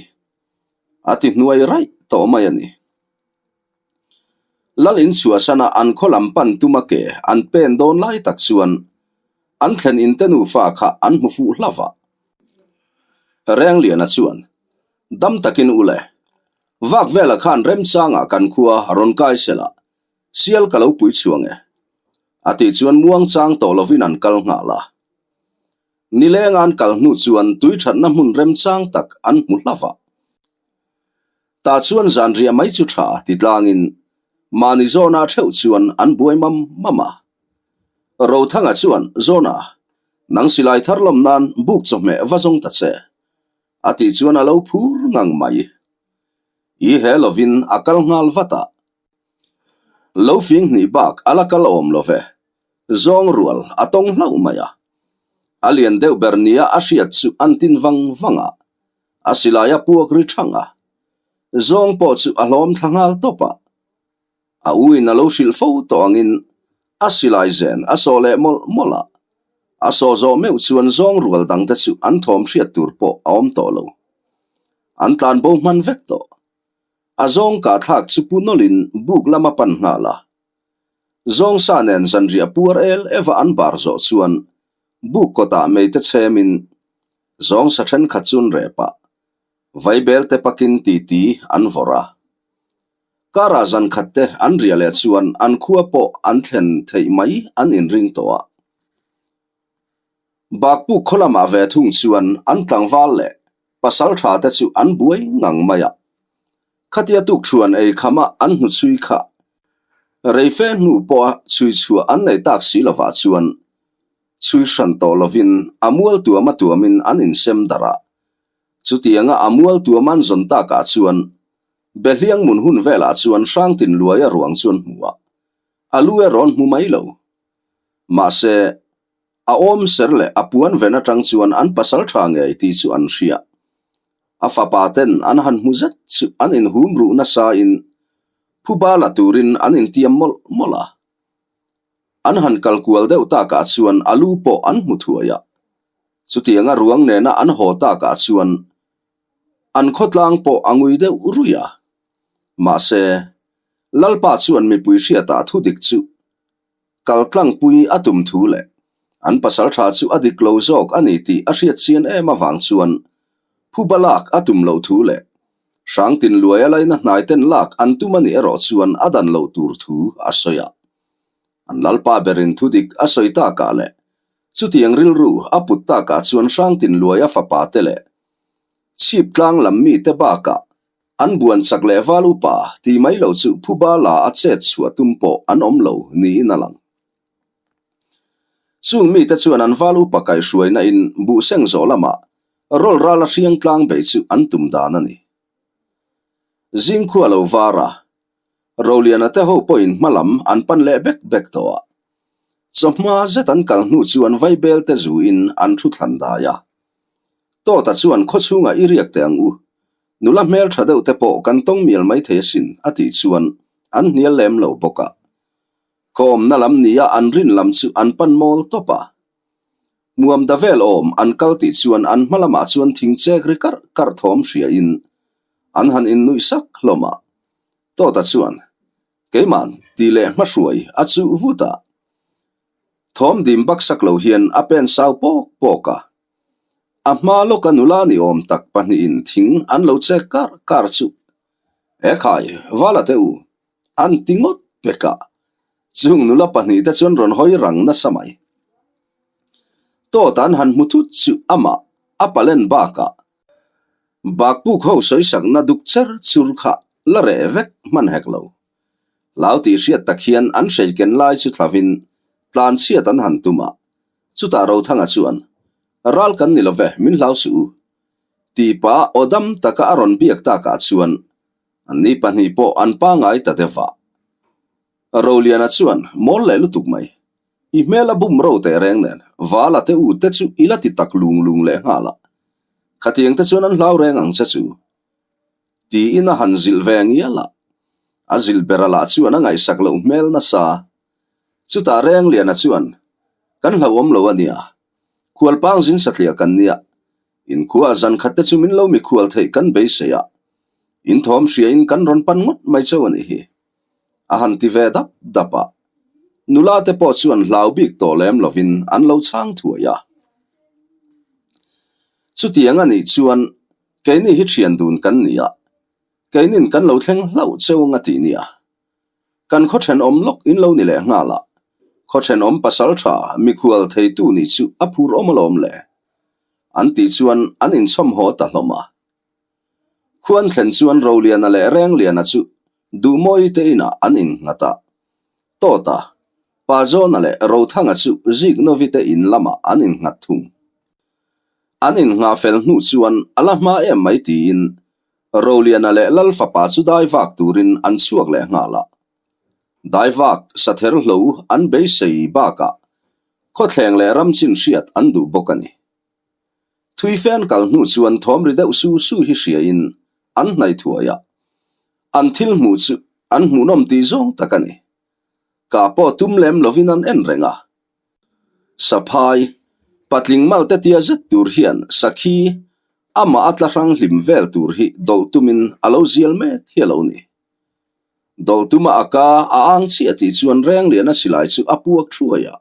Speaker 1: A ti hnuai raih tawh mai a ni. Lal in chhuahsana an khaw lam pan tuma ke an pen dawn lai tak chuan an thlen in te nufa kha an hmu fuh hlauh a. Rengliana chuan, Dam takin u le, vak vela khan remchangah kan khua rawn kai sela, sial ka lo pui chhuang e. A tih chuan muangchang tawh lovin an kal nghal a. Nileng an kal hnu chuan tui thatna hmun remchang tak an hmu hlauh a. Tah chuan zanriah mai chu tha ti tlangin mahni zawna theuh chuan an buai mam mam a. Rothanga chuan, Zawna, nang silai thar lawm nan buk chawhmeh va zawng ta che, a tih chuan a lo phur ngang mai. I he lovin a kal nghal vat a. Lo fing hnih bak a la kal awm lo ve, zawng rual a tawng hlauh mai a. A lian deuh ber nia a hriat chu an tin vang vang a. A silai a puak ri thang a, zawng pawh chu a hlawm thla nghal tawp a. A u in a lo hrilh fo tawh angin a silai zen a sawh leh mawlh mawlh a. A sawh zawh meuh chuan zawng rual dang te chu an thawm hriat tur pawh a awm tawh lo. An tlan bo hman vek tawh. A zawng kah thlak chu pu nawlhin buk lam a pan nghal a. Zawng sa nen zanriah puar el eva an bar zawh chuan buk kawtah meite chhemin Zawng sa thenkhat chu an rep a, vaibel te pakin titi an vawrh a. Karah zan khat te an riah leh chuan an khua pawh an thlen theih mai an inring tawh a. Bakpuk khaw lamah ve thung chuan an tlangval leh pasal tha te chu an buai ngang mai a. Khatia tukṭhuan ei khama an hnuchhui kha reife hnu pawha chhui chhuah an nei tak si lovah chuan Chhui hran tawh lovin a mual tuama tuamin an insem darh a. Chutianga a mual tuama an zawn takah chuan Behliang mun hun velah chuan Hrangtin Luaia ruang chu an hmu a, a lu erawh an hmu mai lo. Mahse, a awm ser leh a puan ven atang chuan an pasal tha ngei tih chu an hria. A fapa ten an han hmu zet chu an inhum ruh nasain phuba la turin an intiam mawlh mawlh a. An han kal kual deuh takah chuan a lu pawh an hmu thuai a. Chutianga ruang nena an haw takah chuan an khawtlang pawh a ngui deuh ruih a. Mahse, Lalpa chuan mipui hriatah thudik chu kal tlangpui a tum thu leh an pasal tha chu a dik lo zawk a ni tih a hriat chian em avang chuan phuba lak a tum loh thu leh Hrangtin luaia laina hnaiten lak an tum a nih erawh chuan a dan loh tur thu a sawi a. An Lalpa berin thudik a sawi takah leh chutiang rilru a put takah chuan Hrangtin luaia fapa te leh chhip tlang lam mite bakah an buan chak leh val upa tih mai lo chu phuba la a chet chhuah tum pawh an awm lo niin a lang. Chung mite chuan an val upa kaihhruaina in buhseng zawh lamah Rawl rala hriang tlang bei chu an tum dan a ni. Zingkhua lo var a, Roliana te ho pawhin hma lam an pan leh bek bek tawh a. Chawhma zet an kal hnu chuan vaibel te zuin an thu thlan dai a. Tawta chuan khawchhungah i riak teh ang u, nula hmel tha deuh te pawh kan tawng mial maithei asin a tih chuan an hnial lem lo bawk a. Khaw awmna lam nia an rin lam chu an pan mawl tawp a. Hmuam da vel awm an kal tih chuan an hma lamah chuan thing chek ri karh karh thawm hriain an han innuih sak hlawm a. Tawta chuan, Keiman tih leh hmahruai a chuh vut a. Thawm dim bak sak lo hian a pen sau pawk pawk a. A hma lawka nula ni awm tak pahnihin thing an lo chek karh karh chu, Ekhai, vala teh u, An ti ngawt pek a, chung nula pahnihte chuan rawn hawi rang nasa mai. Tawt an han hmu thut chu amah a palen bakah Bakpuk ho sawisakna duk cher chur kha la reh vek hman hek lo. Hlau tih hriat tak hian an hreiken lai chu thlavin tlanchhiat an han tum a, chutah Rothanga chuan, Ral kan ni lo ve, min hlau suh u. Tih pah aw dam taka a rawn biak takah chuan Anni pahnih pawh an pangai ta deuh a. Roliana chuan mawl leh lutuk mai. I hmel a bum ro teh reng nen, Vala te u te chu i la ti tak lung lung leh nghal a. Khatiang te chuan an hlau reng ang che chu. Tiin a han zilh ve ngial a. A zilh bera lah chuan a ngaihsak loh hmel nasa. Chutah Rengliana chuan, Kan hlauhawm lo a nia. Khualpang zin satliah kan nia. Inkhua zan khat te chu min lo mikhual theih kan beisei a, in thawm hriain kan rawn pan ngawt mai chauh a nih hi. A han ti ve dap dap a, nula te pawh chuan hlau bik tawh lem lovin an lo chhang thuai a. Chutiang a nih chuan keini hi thian dun kan ni a, keinin kan lo thleng hlauh cheu anga tih nia. Kan khaw thenawm lawk in lo ni leh nghal a, khaw thenawm pasal tha mikhual theitu nih chu a phur awm alawm le. An tih chuan an inchhawm haw ta hlawm a. Khuan thlen chuan Roliana leh Rengliana chu Duhmawi te inah an innghat a. Tawta, Pa Zawna leh Rothanga chu Ziknovi te in lamah an innghat thung. An innghah fel hnu chuan a la hma em mai tiin Roliana leh Lal fapa chu dai vak turin an chhuak leh nghal a. Dai vak sather hlo an beisei bakah khawthleng leh ramchin hriat an duh bawk a ni. Thui fe an kal hnu chuan thawm ri deuh su su hi hriain an hnaih thuai a, an thil hmuh chu an hmuhnawm tih zawng tak a ni. Kah pawh tum lem lovin an en reng a. Saphai, patling malte tia zet tur hian sakhi amah a tla hrang hlim vel tur hi dawlh tumin a lo zial mek hi a lo ni. Dawlh tuma a ka a ang chiah tih chuan Rengliana silai chu a puak thuai a,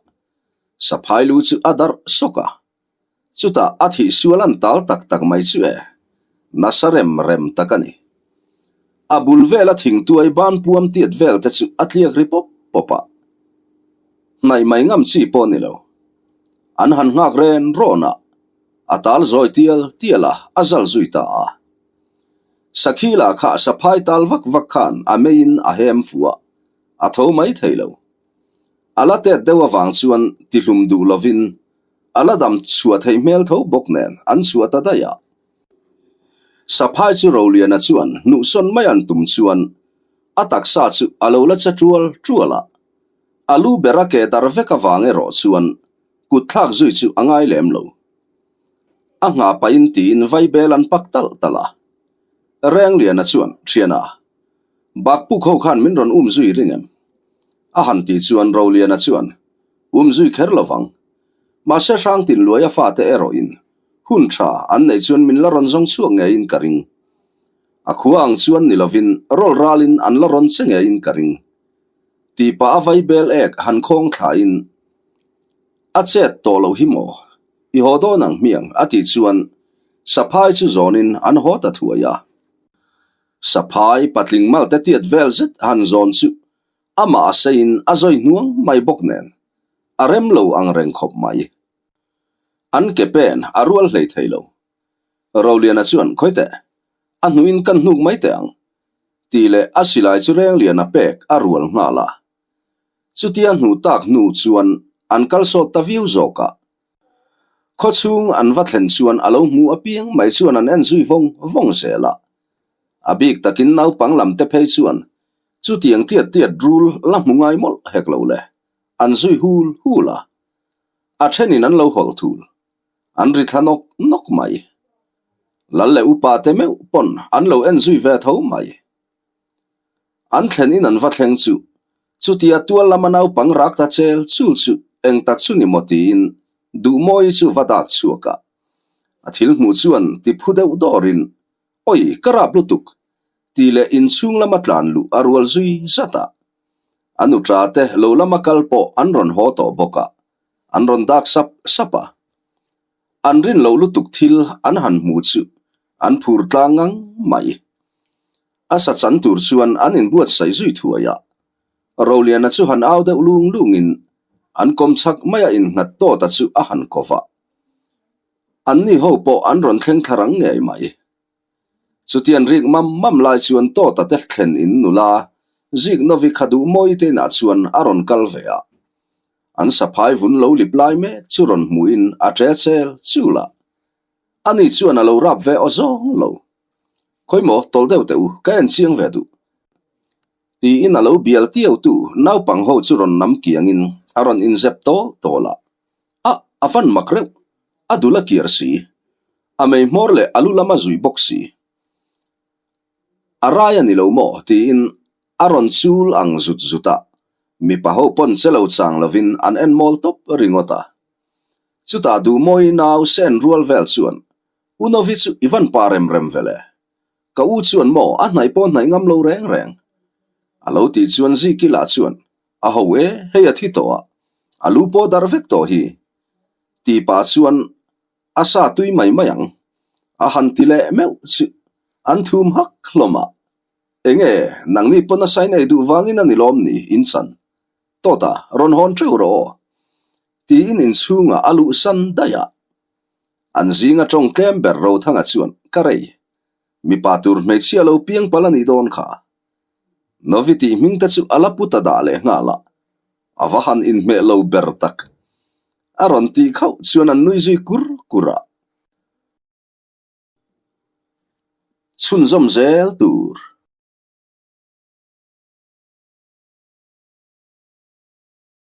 Speaker 1: saphai lu chu a darh sawk a. Chutah a thih sual an tal tak tak mai chu e, nasa rem rem tak a ni. A bul vela thingtuai ban puam tiat vel te chu a tliak ri pawp pawp a, hnaih mai ngam chi pawh ni lo. An han nghak ren rawn a, a tal zawi tial tial a, a zal zui ta a. Sakhi lah kha saphai tal vak vak khan a meiin a hem fuh a, a tho mai thei lo. A la tet deuh avang chuan tihlum duh lovin A la dam chhuah theih hmel tho bawk nen an chhuah ta daih a. Saphai chu Roliana chuan hnuhsawn mai an tum chuan a taksa chu a lo la che tual tual a. A lu ber a ke dar vek avang erawh chuan kut thlak zui chu a ngai lem lo. A nghah pahin tiin vaibel an pak talh talh a. Rengliana chuan, Thiana, Bakpuk ho khan min rawn um zui ring em? A han tih chuan Roliana chuan, Um zui kher lo vang. Mahse Hrangtin Luaia fate erawhin hun tha an neih chuan min la rawn zawng chhuak ngeiin ka ring. A khua ang chuan ni lovin rawl ralin an la rawn che ngeiin ka ring. Tih pah a vai bel ek han khawng thlain a chet tawh loh hi maw? I haw dawn ang hmiang a tih chuan Saphai chu zawnin an haw ta thuai a. Saphai patling malte tiat vel zet han zawn chu Amah a seiin a zawi hnuang mai bawk nen a rem lo ang reng khawp mai. An ke pen a rual hlei thei lo. Roliana chuan khawi teh, a hnuin kan hnuk mai teh ang tih leh a silai chu Rengliana pek a rual nghal a. Chutia hnuh tak hnu chuan an kal sawt ta viau zawk a. Khawchhung an va thlen chuan a lo hmu apiang mai chuan an en zui vawng vawng zel a. A bik takin naupang lam te phei chuan Chutiang tiat tiat rul la hmu ngai mawlh hek lo le, an zui hul hul a, a thenin an lo hawlh thul, an ri thla nawk nawk mai. Lal leh upa te meuh pawn an lo en zui ve tho mai. An thlen in an va thleng chu, chutia tual lama naupang rak ta chel chul chu eng tak chu ni maw tiin Duhmawii chu va dak chhuak a, a thil hmuh chuan ti phu deuh dawrin, Oi, ka rap lutuk! Tih leh inchhung lama tlan luh a rual zui zat a. A nuṭa te lo lama kal pawh an rawn haw tawh bawk a, an rawn dak sap sap a. An rin loh lutuk thil an han hmu chu an phur tlang ngang mai. A sa chan tur chuan an inbuatsaih zui thuai a. Roliana chu han au deuh lung lungin an kawmchhak maia innghat tawta chu a han ko va. Anni ho pawh an rawn thleng thla rang ngei mai. Chutian rik mam mam lai chuan Tawta te thlen in nula Ziknovi kha duh mawi te inah chuan a rawn kal ve a. An saphai vun lo lip lai mek chu rawn hmuhin a ṭe chel chul a. Ani chuan a lo rap ve aw zawng lo. Khawi maw tawl deuh teh u, ka en chiang ve duh. Tiin a lo bial tiau tu naupang ho chu rawn nam kiangin a rawn inzep tawl tawl a. A, a van mak reuh. A dul a kiar si. A mei hmawr leh a lu lam a zui bawk si. A rai a ni lo maw? tiin a rawn chul ang zut zut a. Mipa ho pawn che lo chang lovin an en mawl tawp ringawt a. Chutah Duhmawi nau sen rual vel chuan. U Novi chu i van pa rem rem ve le. Ka u chuan maw a hnaih pawh hnaih ngam lo reng reng. A lo tih chuan Ziki lah chuan, A ho e, hei a thi tawh a, a lu pawh darh vek tawh hi. Tih pah chuan a sa tui mai mai ang. A han ti leh meuh chu an thum hak hlawm a. Enge, nangni pawn a sain ei duh vangin a ni lawm ni, inchan. Tawta, rawn hawn teuh rawh aw. Tiin inchhungah a luhsan daih a. An zinga tawng tlem ber Rothanga chuan, Ka rei, mipa tur hmeichhia lo piang palh a nih dawn kha. Novi tih hming te chu a la pu ta dah leh nghal a, a va han inhmeh lo ber tak. A rawn tih khauh chuan an nui zui kur kur a. Chhunzawm zel tur.